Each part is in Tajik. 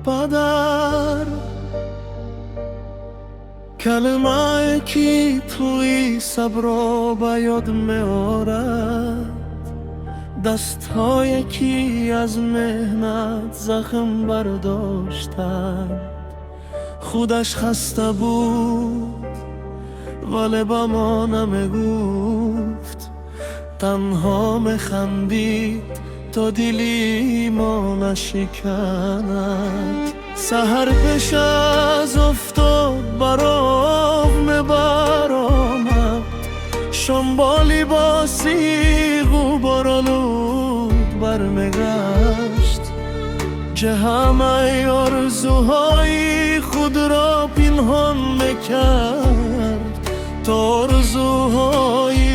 Падар, калимае ки тӯи сабро ба ёд меорад, дастҳое ки аз меҳнат захм бардоштанд. Худаш хаста буд, вале ба мо намегуфт, танҳо механдид, то дили мо нашиканад. Саҳар пеш аз офтоб ба роҳ мебаромад, шом бо либоси ғуборолуд бармегашт, ки ҳамаи орзуҳои худро пинҳон мекард, то орзуҳои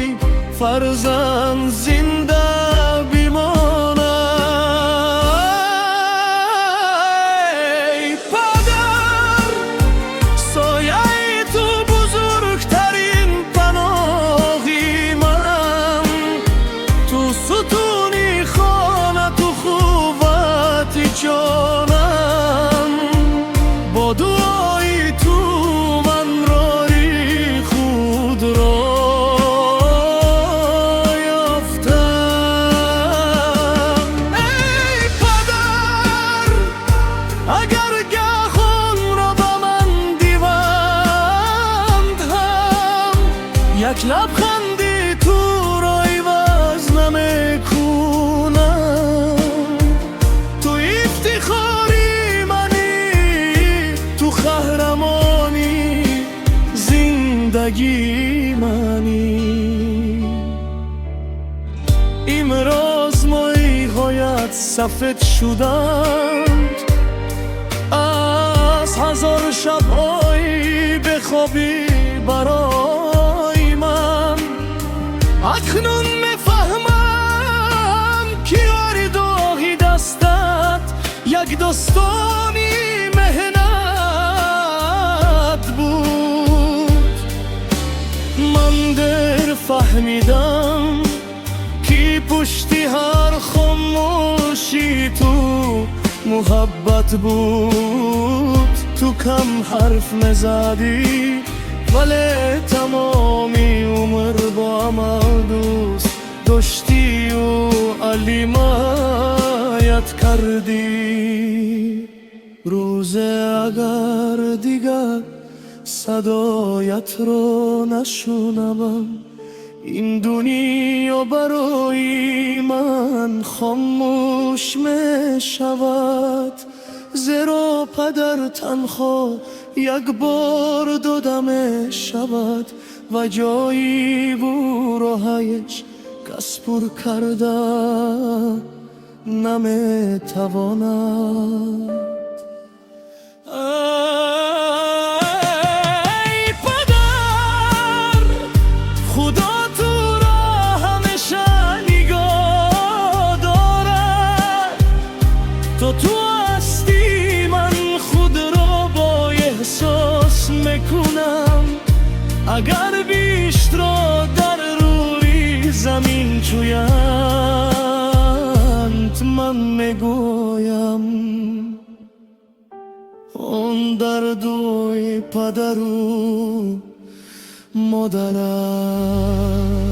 фарзанд зинда бимонад. Эй падар, сояи ту бузургтарин паноҳи ман, ту сутуни хона, ту қуввати ҷонам. Бо дуои ту ман роҳи худро ёфтам. Эй падар, агар гаҳ хунро ба ман диҳанд ҳам, як лабханди туро иваз намекунам. Ту ифтихори манӣ, ту қаҳрамони зиндагии манӣ. Имрӯз мӯйҳоят сафед шуданд аз ҳазор шабҳои бехобӣ барои ман. Акнун мефаҳмам, ки ҳар доғи дастат як достони меҳнат буд. Ман дер фаҳмидам, ки пушти ҳар хомӯши ту муҳаббат буд. Ту кам ҳарф мезадӣ, вале тамоми умр бо амал дӯст доштию ҳимоят кардӣ. Рӯзе агар дигар садоятро нашунавам, ин дунё барои ман хомӯш мешавад, зеро падар танҳо як бор дода мешавад ва ҷои ӯро ҳеҷ кас пур карда наметавонад. Эй падар, Худо туро ҳамеша нигоҳ дорад. То ту ҳастӣ, ман худро бой эҳсос мекунам. Агар биҳиштро дар рӯи замин ҷӯянд, ман мегӯям, он дар дуои падару модар аст.